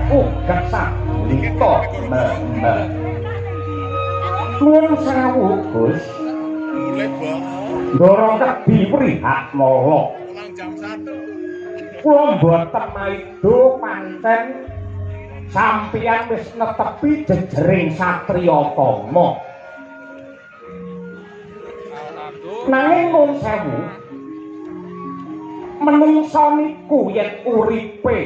uga sablita mbak. Nuwun sewu, Gus. Ndara kedhi Wrihatmala. Pulang jam 1. Kula mboten maido pancen sampeyan wis netepi jejering satriya tama. Nanging nuwun sewu, menungsa niku yen uripe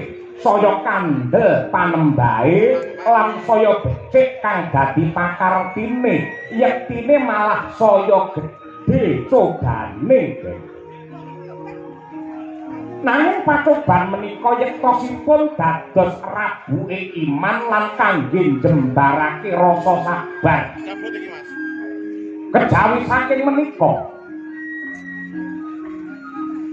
saya kandel panembahe lan saya becik kang dadi pakartine, yektine malah saya gedhe cobane. Nanging pacoban menika yektosipun dados rabuke iman lan kangge njembarake rasa sabar. Cabut iki, Mas. Kejawi saking menika,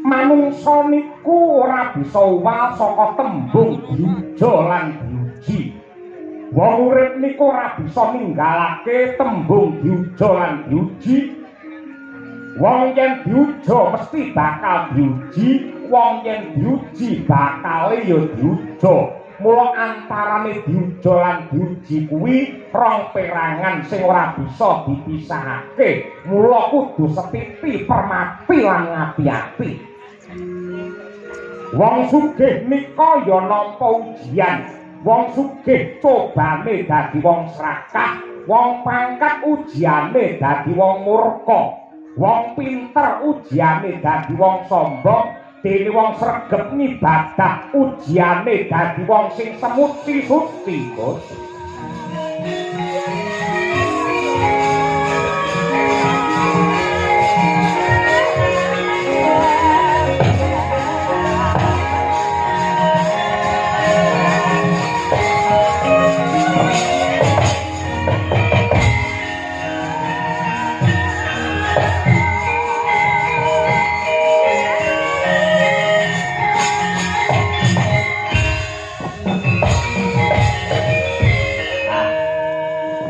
manungsa niku ora bisa uwal saka tembung diuja lan diuji. Wong urip niku ora bisa ninggalake tembung diuja lan diuji. Wong yen diuja mesti bakal diuji, wong yen diuji bakale ya diuja. Mula antarane diuja lan diuji kuwi rong perangan sing ora bisa dipisahake. Mula kudu setiti permati lan ngati-ati. Wong sugih nika ya nampa ujian. Wong sugih cobane dadi wong srakah, wong pangkat ujiane dadi wong murka, wong pinter ujiane dadi wong sombong, dene wong sregep ngibadah ujiane dadi wong sing semuti-suci, Gus.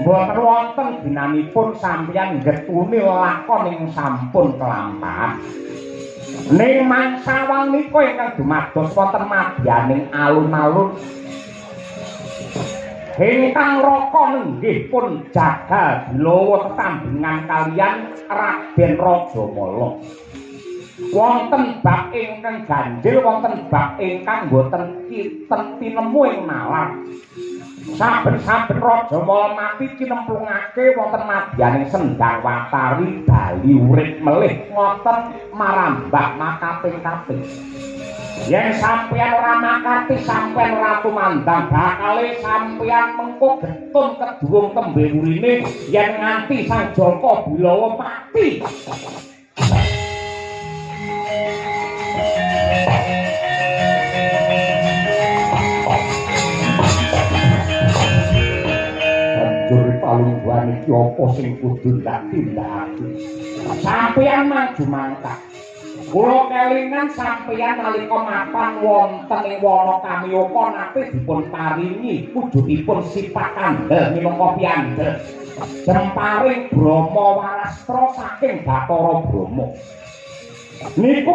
Mboten wonten ginanipun sampeyan ngetuni lakon ing sampun kelampahan. Ning mangsa nika ingkang dumados wonten madyaning alun-alun ingkang raka nenggih pun jagal bilawa tetambingan kaliyan Raden Rajamala. Wonten bab ingkang ganjil, wonten bab ingkang boten tinemu ing nalar. Saben-saben Rajamala mati cinemplungake wonten madyaning Sendang Watari bali urip melih ngoten marambah makaping-kaping. Yen sampeyan ora makati, sampeyan ora tumandang, bakale sampeyan mengko getun keduwung tembe urine yen nganti Sang Jaka Bilawa mati. Palungguhan iki apa sing kudu ndak tindakake? Sampeyan maju mangkat. Kula kelingan sampeyan nalika mapan wonten ing wana Kamiyaka nate dipun paringi wujudipun sifat kandel minangka piyandel. Jemparing Brahma Warastra saking Bathara Brahma. Niku